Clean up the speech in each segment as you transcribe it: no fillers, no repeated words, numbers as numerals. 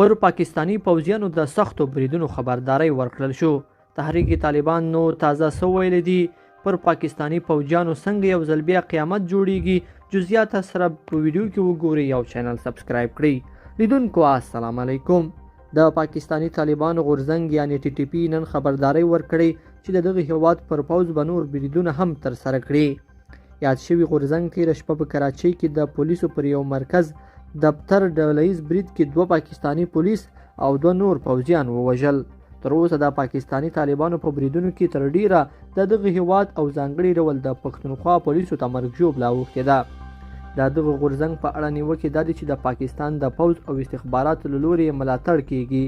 پر پاکستاني پوځیانو د سختو بریدونو خبرداری ورکړل شو. تحریک طالبان نو تازه څه ویلي دي؟ پر پاکستاني پوځیانو څنګه یو ځل بیا قیامت جوړیږي؟ جزئیات سره په ویډیو کې وګورئ او چینل سبسکرایب کړئ. لیدونکو السلام علیکم. د پاکستاني طالبانو غورځنګ یعنی ټي ټي پي نن خبرداری ورکړی چې د دغه هیواد پر پوځ به نور بریدونه هم ترسره کړي. یاد شوي غورځنګ تېره شپه په کراچۍ کې د پولیسو پر یو مرکز دفتر ډله ییز برید کې دوه پاکستاني پولیس او دوه نور پوځیان ووژل. تر اوسه د پاکستاني طالبانو په بریدونو کې تر ډیره د دغه هیواد او ځانګړي ډول د پښتونخوا پولیسو ته مرګ ژوبله اوښتې ده. د دغه غورځنګ په اړه نیوکې دا دي چې د پاکستان د پوځ او استخباراتو له لوري یې ملاتړ کیږي،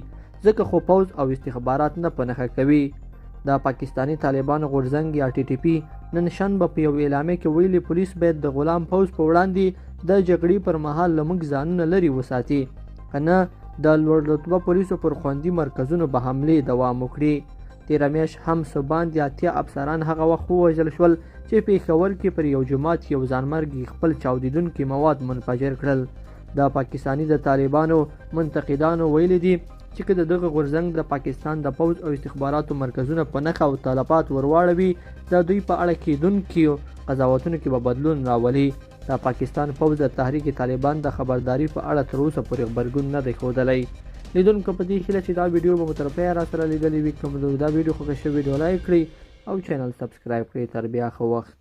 ځکه خو پوځ او استخبارات نه په نښه کوي. د پاکستاني طالبانو غورځنګ یا ټي ټي پي نن شنبه په یو اعلامیه کې ویلي، پولیس باید د غلام پوځ په وړاندې د جګړې پر مهال له موږ ځانونه لرې وساتي، که نه د لوړ رتبه پولیسو پر خوندي مرکزونو به حملې دوام وکړي. تېره میاشت هم څه باندې 80 افسران هغه وخت ووژل شول چې پېښور کې پر یو جومات یو ځانمرګي خپل چاودېدونکي مواد منفجر کړل. د پاکستاني د طالبانو منتقدانو ویلي دي چې که د دغه غورځنګ د پاکستان د پوځ او استخباراتو مرکزونه په نښه او تلفات ورواړوي، د دوی په اړه کېدونکیو قضاوتونو کې به بدلون راولي. د پاکستان پوځ د تحریک طالبان د خبرداري په اړه تر اوسه پورې غبرګون نه دی ښودلی. لیدونکو په دې هیله چې دا ویډیو به مو تر پایه راسره لیدلې وي. که مو دا ویډیو خوښه شوې، ویډیو لایک کړئ او چینل سبسکرایب کړئ. تر بیا ښه وخت.